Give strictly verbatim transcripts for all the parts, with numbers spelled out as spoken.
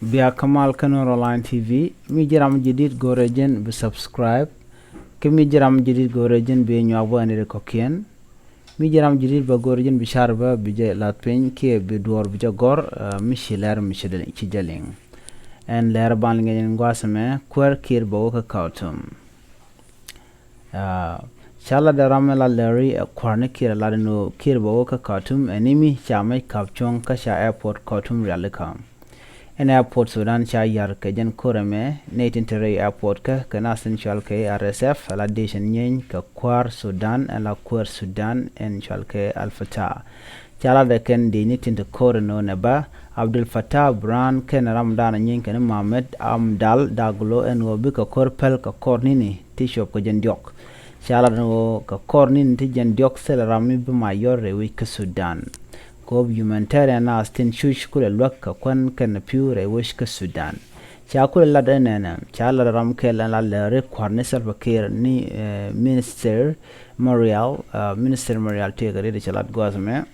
Bia kä mal kä Nuer Online T V. Mi ji̱ ram jadid, go̱rɛ jɛn bi subscribe. Kä mi ji̱ ram jadid, go̱rɛ jɛn bi nyuak bä ni ri kɔkiɛn. Mi ji̱ ram jadid, bä go̱rɛ jɛn bi share bä, bi jɛ lath piny kiɛ bi duɔr bi jɛ gɔr. Mi ci lɛr mi ci jɛ liŋ. Ɛn lɛr ban liŋ jɛn gua̱a̱th mɛ, kuäär Kiir bɛ wä kä Khartoum. Ca lat dee ram mi la lɛri ɛ kuäär ni Kiir, lat ni Kiir bɛ wä kä Khartoum ɛ ni mi ca mec kap cuɔ̱ŋ kä ca airport Khartoum rialikä. Ɛn airport Sudan ca yar kɛ jɛn ko̱r ɛmɛ, nɛy tin te rɛy airport kä kɛ nath tin cɔal kɛ R S F, ɛ la dec ɛn nyieeny kɛ kuäär Sudan, ɛ la kuäär Sudan ɛn cɔal kɛ Al Fatah. Ca lat dee kɛn dec ni tin te ko̱r ɛn ɣöö nɛ bä Abdel Fattah Burhan kɛnɛ ram dan nyieeny kɛn Mohamed Hamdan Daglo ɛn ɣöö bikɛ ko̱r päl kɛ kɔr ni̱ni ti cuɔp kɛ jɛn diɔk. Ca lat ɛn ɣöö kɛ kɔr ni̱ni ti jɛn diɔk thilɛ ram mi bi mac yɔr rɛy wec kä Sudan. Kop humanitarian nath tin cuc kulɛ luäk kɛ kuän kɛnɛ pi̱w rɛy wec kä Sudan. Ca kulɛ lat ɛn ɛnɛ, ca lat ram kɛl ɛn la lɛri kuäär ni Salva Kiir ni Minister Marial, Minister Marial tëëkɛ riet ca lat gua̱a̱th ɛmɛ.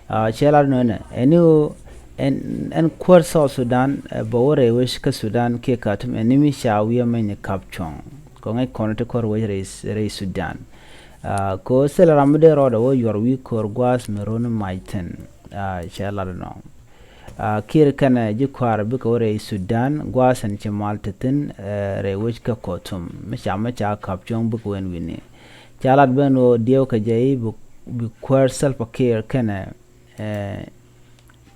Cɛ lat nöönɛ ɛn ni ɣöö ɛn kuäär South Sudan bɛ wä rɛy wec kä Sudan kiɛ Khartoum ɛn ni mi ca wi̱i̱ ɛmɛny ni kap cuɔ̱ŋ. Kɔ ŋäc kɔn ti ko̱r wec rɛy Sudan. Kɛ ɣöö thilɛ ram mi dee rɔɔdɛ wä yuɔr wi̱i̱ ko̱r gua̱a̱th mi ro̱n mac thi̱n. Cɛ lat nɔ. Kiir kɛnɛ ji̱ kuäär bikɛ wä rɛy Sudan gua̱a̱th ɛn ci mal te thi̱n rɛy wec kä Khartoum. Mi ca mi ca kap cuɔ̱ŋ bikɛ wä ɛn wi̱ni. Ca lat ben ɣöö diɛw kɛ jɛ i̱ bi kuäär Salva Kiir kɛnɛ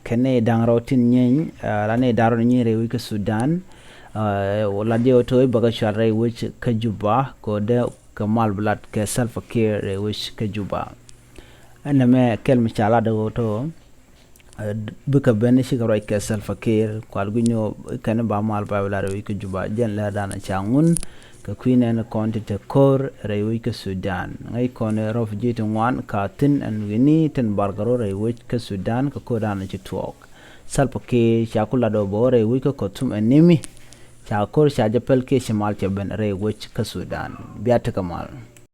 kɛ nɛy da̱ŋ rɛw tin nyieeny, la nɛy da̱ŋ rɛw nyieeny rɛy wec kä Sudan. Lat jɛ ɣöö to̱ i̱ bäkɛ cual rɛy wec kä Juba kɛ ɣöö dee kɛ mal bi lat kɛ Salva Kiir rɛy wec kä Juba. Ɛn nɛmɛ kɛl mi ca lat ɣöö to̱ bikɛ ben cikɛ ruac kɛ Salva Kiir kual gui̱ny ɣöö kɛn ba mal ba bi lat rɛy wec kä Juba. Jɛn lɛr dan ca ŋun kɛ kui̱ nɛn kɔn ti te ko̱r rɛy wec kä Sudan. Ŋäc kɔn refugee ti ŋuan ka thi̱n ɛn wi̱ni tin barkɛ rɔ rɛy wec kä Sudan kɛ ko̱r dan ci tuɔɔk. Salva Kiir ca ku lat ɣöö bɛ wä rɛy wec kä Khartoum ɛn ni mi ca ko̱r ca jɛ päl kiɛ ci mal cɛ ben rɛy wec kä Sudan. Bia tekɛ mal.